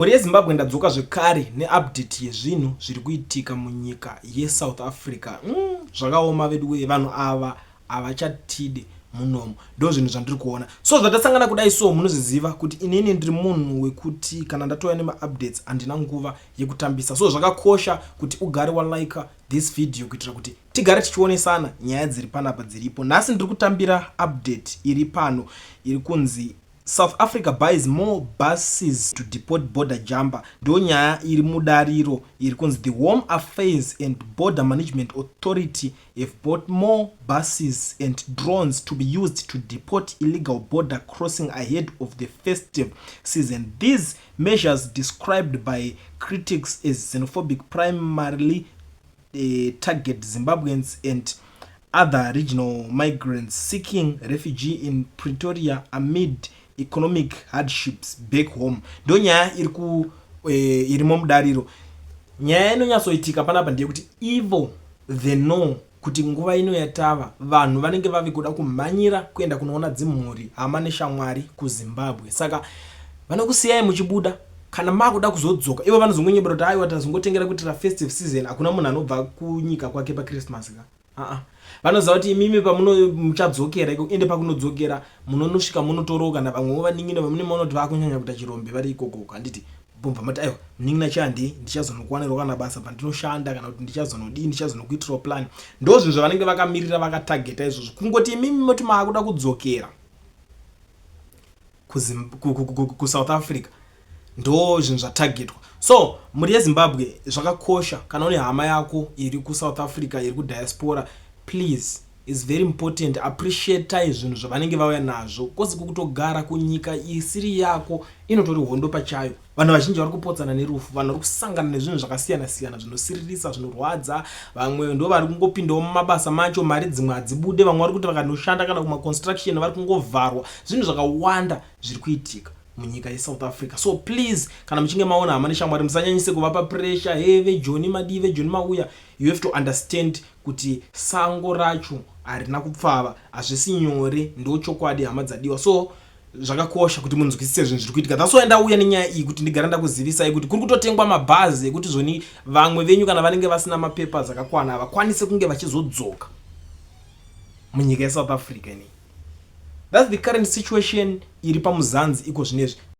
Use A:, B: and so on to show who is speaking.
A: Mhuri yeZimbabwe, ndadzoka zvekare neupdate yezvinhu zviri kuitika munyika yeSouth Africa. Zvakaoma vedu wee, vanhu ava havachatide munomu. Ndo zvinhu zvandiri kuona. So zvatasangana kudai, so munozviziva kuti inini ndiri munhu wekuti kana ndatouya nemaupdates handina nguva yekutambisa. So zvakakosha kuti ugare walike this video kuitira kuti tigare tichionesana nyaya dziri panapa dziripo. Nhasi ndiri kutambira update iri pano iri kunzi "South Africa buys more buses to deport border jumper". Ndo nyaya iri mudariro iri kunzi "The Home Affairs and Border Management Authority have bought more buses and drones to be used to deport illegal border crossing ahead of the festive season. These measures, described by critics as xenophobic, primarily target Zimbabweans and other regional migrants seeking refuge in Pretoria amid economic hardships back home." Ndo nyaya iri ku irimo mudariro. Nyaya inonyatsoitika panapa ndeyekuti ivo they know kuti nguva ino yatava, vanhu vanenge vave kuda kumhanyira kuenda kunoona dzimhuri, hama neshamwari kuZimbabwe. Saka vanokusiyai muchibuda. Kana makuda kuzodzoka, ivo vanozongonyebera kuti aiwa, tazongotengera kuitira festive season. Hakuna munhu anobva kunyika kwake paChristmas ka. Aa, vanoziva kuti imimi pamuno muchadzokera iko, ende pakunodzokera munonosvika munotoroka kana vamwewo vanin'ina vamune maona kuti vakunyanya kuita chirombe vari ikoko, handiti? Bobva mati, "Aiwa, munin'ina chandi ndichazonokuwanirwa kana basa pandinoshanda, kana kuti ndichazonodii, ndichazonokuitirawo plan." Ndo zvinhu zvavanenge vakamirira, vakatageta izvozvo. Kungoti imimi moti maakuda kudzokera kuSouth Africa, ndo zvinhu zvatagetwa. So mhuri yeZimbabwe, zvakakosha kana une hama yako iri kuSouth Africa, iri kudiaspora, please, is very important, appreciatai zvinhu zvavanenge vauya nazvo, 'cause kutogara kunyika isiri yako inotori hondo pachayo. Vanhu vazhinji vari kupotsana nerufu, vanhu vari kusangana nezvinhu zvakasiyana siyana zvinosiririsa, zvinorwadza. Vamwe ndo vari kungopindawo mumabasa macho, mari dzimwe hadzibude. Vamwe vari kuti vakanoshanda kana kumaconstruction vari kungovharwa. Zvinhu zvakawanda zviri kuitika munyika yeSouth Africa. So please, kana muchinge maona hama neshamwari, musanyanyise kuvapa pressure, "He, vejoni madii, vejoni mauya?" You have to understand kuti sango racho harina kupfava, hazvisi nyore. Ndo chokwadi, hama dzadiwa. So zvakakosha kuti munzwisise zvinhu zviri kuitika. That's why ndauya nenyaya iyi, kuti ndigara ndakuzivisai kuti kuri kutotengwa mabhazi ekuti zvoni vamwe venyu kana vanenge vasina mapapers akakwana havakwanisi kunge vachizodzoka munyika yeSouth Africa inei. That's the current situation iri pamuzanzi iko zvinezvi.